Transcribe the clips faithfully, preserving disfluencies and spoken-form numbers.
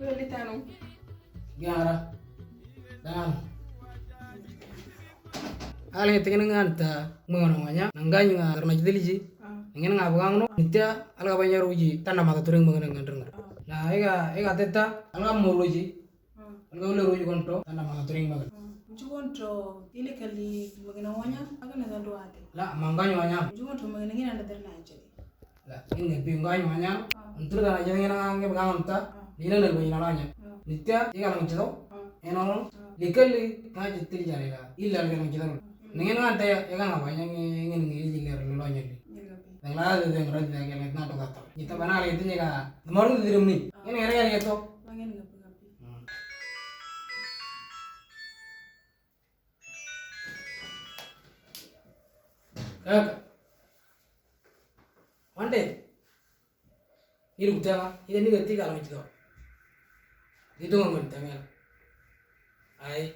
Lolita no. Gara. Dan. Ale tengene nganta mwana wanya nanganya karena jadi ji. Ngene ngabangang no. Nitya alga banya roji tanda mata turing mangana ngandreng. Na ega ega teta alga moroji. Alga ule roji konto tanda mata turing mangana. Muju konto ile kali mangana wanya aga na dando ate. La manganya wanya. Muju konto mangana ngina na darna ajali. La ini bi nganya wanya. Untur da aja ngina ngange bangang ta. Ina na banya nanya. Nitya ega nang chito. Eno likali ka chitri jare la. Illa ga nang chito. Ngene nganta ega ngabanya ngene ngene jilgar lo nyali. Dangla de deng rad de gele na to gato. Nita bana le tini ga. Maru de rimni. Ngene ngere ngere to. Kaka. Wande. Iru kutama, ida ni gati kala mchiko. Itu ngon tamela. Ai.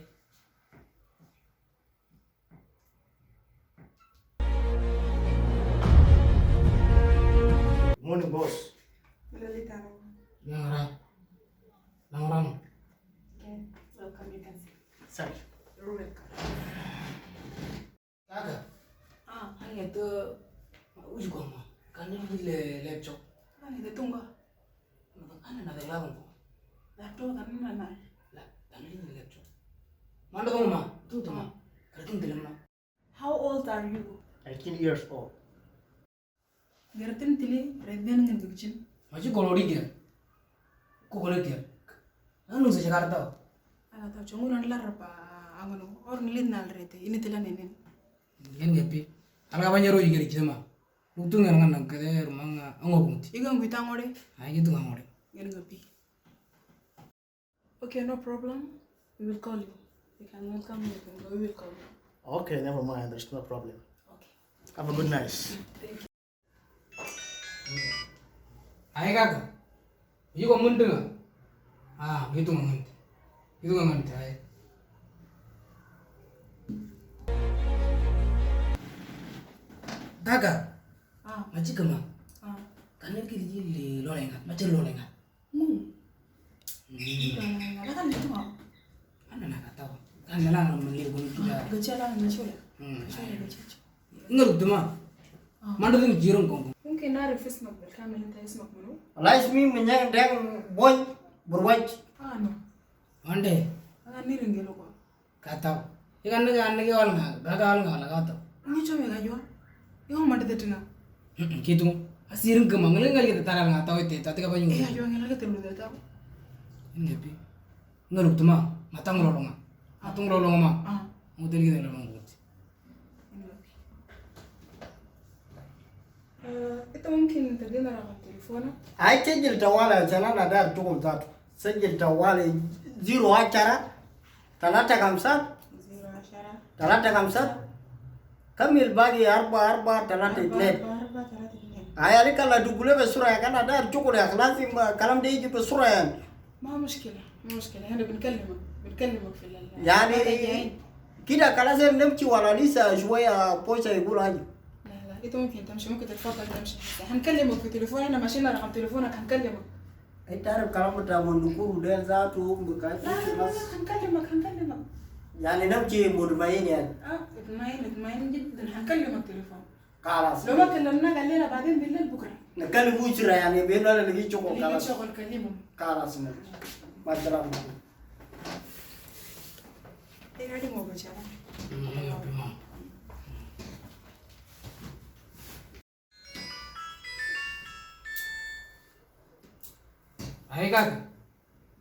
Morning, boss. Lolita. Nang orang. Nang orang. Okay, welcome, you can sit. Sir. You're welcome. Kaka. Ah, ani itu uji goma. Kan ini le lepcho. Ani itu tunggu. Ana na de lagun ko. Laptop kan na na. La, kan ini lepcho. Manda ko ma, tu tu ma. Karatin dilam na. How old are you? Eighteen years old. Garatin tili reden ngan dugchin. Maji kolodi kya? Ko kolodi kya? Anu sa Jakarta. Ala ta chongun an lar pa angono or nilid nal rete. Ini tila nenen. Ngen gapi. Alga banya roji gari chama. Utu ngan ngan nang kade rumanga ango bunti. Iga ngui tangore. Ai gitu ngore. Ngen gapi. Okay, no problem. We will call you. You can welcome me. You can go. We will call you. Okay, never mind. There's no problem. Okay. Have a good night. Thank you. Ai kaka. Yu ko mundu nga. Ah, gitu ngan. Gitu ngan tai. Kaka. Ah. Maji kama. Ah. Kan ki li li lo lenga. Maji lo lenga. Ngu. Ngu. Nggak, nggak, nggak, kan gitu mau. Ana na kata. Kan na na menir gun kita. Gecil lah, gecil ya. Hmm. Gecil ya, gecil. Ngeruk tu ma. Ah. Mandu tu jirung kong. Mungkin nari face mak berkamera, face mak mulu. Wallahi ismi menyang deng boy berwaj. Ah, no. Ande. Ah, ni ringgelo ko. Kataw. Ikan nega nega wal nga, gaga wal nga wala kataw. Ni chome ga jua. Ikan mata tetinga. Kitu. Asirin ke mangal ngal kita taral nga taw ite, tati ka banyu. Eh, jua ngal kita lu taw. Ini pi. Ngaruk tuma, matang rolonga. Matang rolonga ma. Ah. Mutel kita lolong buat. Eh, itu mungkin tadi nara telefona. Ai sejil tawala sana na dar tukum zatu. Sejil tawala zero ashara talata kamsat. Zero ashara. Talata kamsat. Kamil bagi arba arba talata itnen. Arba arba talata itnen. Ai ali kala dugule be sura ya kana dar tukule ya kalasi ma kalam de iji be sura ya. ما مشكلة، ما مشكلة، احنا بنكلمك، بنكلمك في ال-، يعني الفترة الجاية. كده خلاص نمشي ولا لسه شوية بوسة يقول حاجة؟ لا، لا، انت ممكن تمشي، ممكن تتفضل تمشي. هنكلمك في تليفون، احنا ماشيين رقم تليفونك، هنكلمك. انت عارف كلام بتاع مندكور ده ذاته بقى لا، لا، لا، لا، هنكلمك، هنكلمك. يعني نمشي مطمئن يعني. اه، اطمئن، اطمئن جدا، هنكلمك تليفون. خلاص. لو ما كلمناك الليلة بعدين بالليل بكرة. نكلم أسرة يعني، بيننا اللي بيجي شغل، اللي بيجي خلاص. شغل كلمهم. خلاص، ماشي. مع السلامة. Tengah di mau bicara. Ai kaka.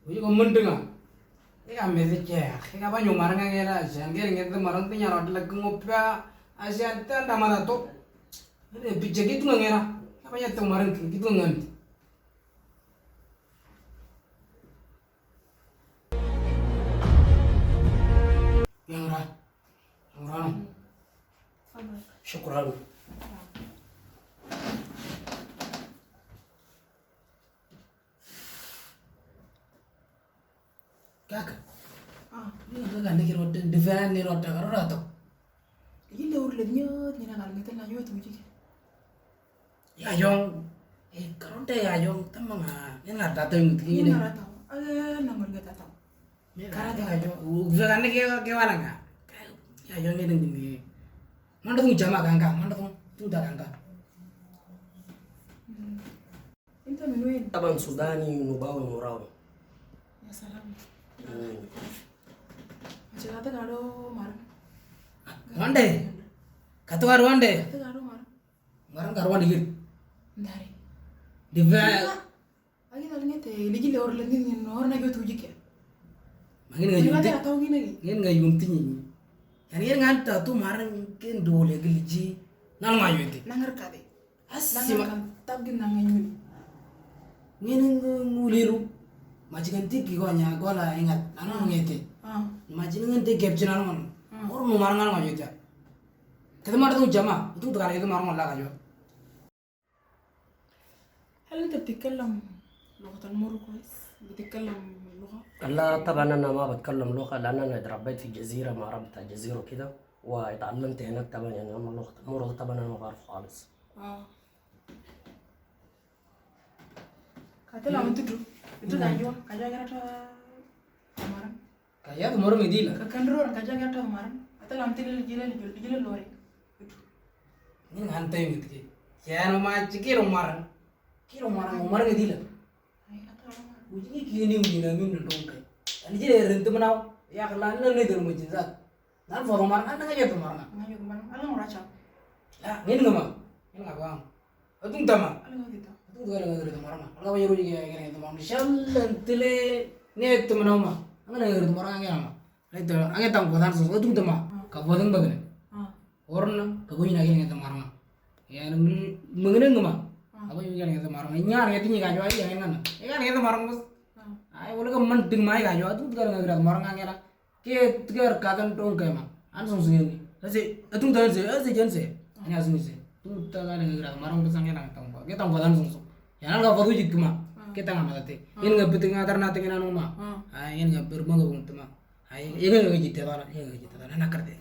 Uji ko mundu nga. Ika message ya. Ika ba nyumar nga ngela jan gere ngete marang tinya rot lek ngopya asian tan damana to. Ini bicha gitu nga ngela. Ika ba nyatu marang gitu nga nganti. Yang ra. Yang ra no. Shukran. Kaka. Ah. Ni kaka ni kiro de de fan ni rota karo rato. Ini le urle nyot ni na kal metel na nyot muji. Ya yong. Eh, karonte ya yong tamanga. Ni na rato yung tiki ni. Ni na rato. Nangol gata tau. Kara ta ajo. Uza kan ke ke wala nga. Ya yo ngi ding ding. Manda tung jama ganga, manda tung tung da ganga. Inta minuin. Taban Sudani nubawa murau. Ya salam. Aja kata kado mar. Wande. Kata kado wande. Kata kado mar. Ngaran karuan dikit. Dari. Diva. Agi tadi ngete, lagi le or lagi ni nor na gitu jike. Mangin ngai yunti. Atau gini lagi. Ngin ngai yunti ni. Kan ngin ngan ta tu marang ken dole gelji. Nan ma yunti. Nangar kade. Asi ma. Nangar kan tab gin nangai yunti. Ngin nguliru. Majikan tiki ko nya gola ingat. Nan ngete. Ah. Majikan ngin te gap jinan mon. Or nu marang ngan ma yunti. Kete mar tu jama. Tu tu kare tu marang la kajo. هل أنت بتتكلم لغة المورو كويس؟ بتتكلم اللغة؟ لا، طبعًا أنا ما بتكلم لغة، لأن أنا اتربيت في الجزيرة، مع عرب بتاع الجزيرة وكده، واتعلمت هناك طبعًا، يعني، أما لغة المورو ده طبعًا أنا ما بعرف خالص. آه. Kate la untutu. Untutu kajua, kajua kera ta maran. Kaya tu moro medila. Ka kandro ka jaga ta maran. Ata lam tili jile jile lore. Ni ngan tay mit ke. Kaya no ma chiki ro maran. Ki ro maran, mo maran medila. Ai ata maran. Uji ki ni ni na min no kai. Ani jile rentu manau. Ya kala na ne der mo jinzat. Nan foto maran, nan ngaji tu maran. Ngaji tu maran. Alang racha. Ya, ngin ngama. Ngin ngama. Atung tama. Alang ngaji tu. Atung tu alang ngaji tu maran. Alang ngaji tu maran. Shallan tile ne tu manau ma. Alang ngaji tu maran ngin ngama. Itu angin tang kodan so atung tama. Ka bodang bagane. Orna ka gui na ngin tu maran. Ya, mengeneng ngama. Apa yang ngin tu maran. Nyar ya tinyi kajo ai ngin ngana. Ya ngin tu maran bos. Ai wala ka man ding mai kajo. Atung tu alang ngaji tu maran ngin ngana. Ke tiga katan tong ke ma. An song song ni. Ase, atung tan se, ase jan se. Ani asung se. Tu ta ga ne gra marang pesang ke nang tong. Ke tong badan song song. Ya nang ka padu jik ma. Ke tang ma te. Yen ga piting atar na te na no ma. Ai yen ga ber ma ga bung ma. Ai yen ga jite ba na, yen ga jite ba na na kar de.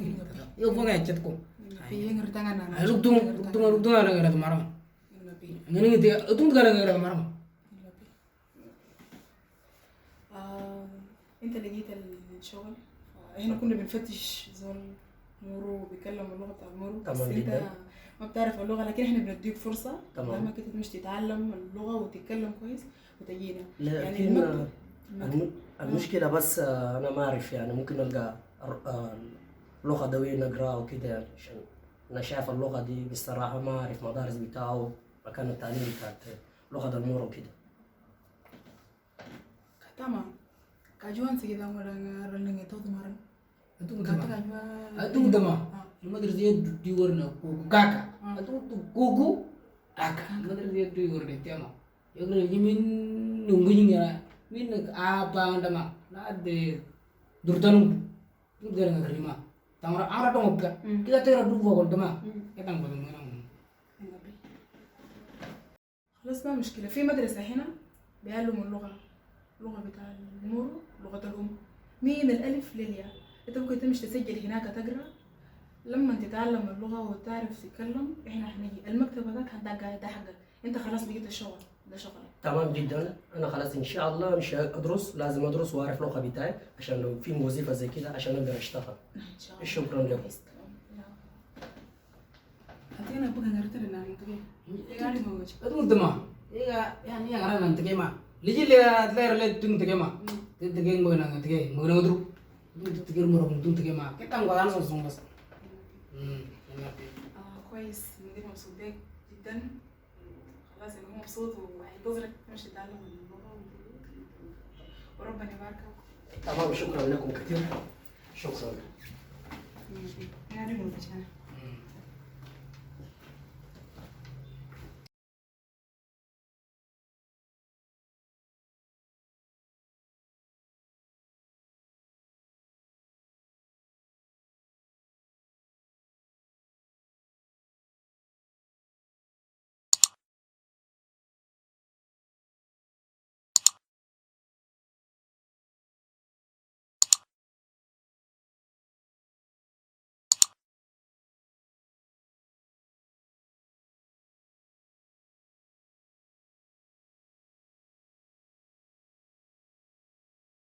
Yo bung ga chet ko. Ai yen ga tang na. Ai luk tung, luk tung, luk tung na ga marang. Ngene ngi te atung ga ga marang. آه، انت لقيت الشغل. آه، احنا كنا بنفتش زول مورو بيتكلم اللغة بتاع المورو، بس تمام انت جدًا. ما بتعرف اللغة، لكن احنا بنديك فرصة. تمام. قدامك انت مش تتعلم اللغة وتتكلم كويس وتجينا. لا، يعني لكن، المكتب، آه، المكتب. الم-، آه. المشكلة بس، آه، انا ما اعرف، يعني، ممكن نلقى ر-، آه، لغة دوية نقراها وكده، يعني، عشان انا شايف اللغة دي بصراحة ما اعرف مدارس بتاعه، مكان التعليم بتاعت لغة المورو وكده. Tamam. Kajuan sigi da ngora ngarang ngi totu maran. Atung tama. Atung tama. Madrasa ya di warna kuku kaka. Atung tu kuku kaka. Madrasa ya di warna tiama. Ya kena jimin nunggu jing ya. Min apa anda ma? Na de durtanu. Tu gara ngarima. Tamara ara tong opka. Kita tera du ko tama. Kita ngora ngarang. خلاص، ما مشكلة. في مدرسة هنا بيعلموا اللغة، اللغة بتاع المورو، لغة الأم، من الألف للياء. أنت ممكن تمشي تسجل هناك تقرأ. لما تتعلم اللغة وتعرف تتكلم، إحنا حنجي. المكتب هذاك حقك، ده حقك. أنت خلاص لقيت الشغل، ده شغلك. تمام جدًا. أنا خلاص إن شاء الله مش أدرس، لازم أدرس وأعرف لغة بتاعي عشان لو في وظيفة زي كده عشان أقدر أشتغل. إن شاء الله. شكرًا لكم. كويس، تمام. يلا. Ati na bukan ngerti na nang tege. Iya di mau cek. Itu mah. Iya, ya ni yang orang nang tege ma. Liji le atler le tung tege ma. Te tege mau nang tege, mau nang tu. Itu tege mau tung tege ma. Kita nggak kan song song bas. Hmm, ngerti. آه، كويس، مدير مبسوط بيك جدًا. خلاص، يعني هو مبسوط وهينتظرك تمشي تتعلم اللغة و-، وربنا يباركك. تمام، شكرًا لكم كثير. شكرًا. يعني،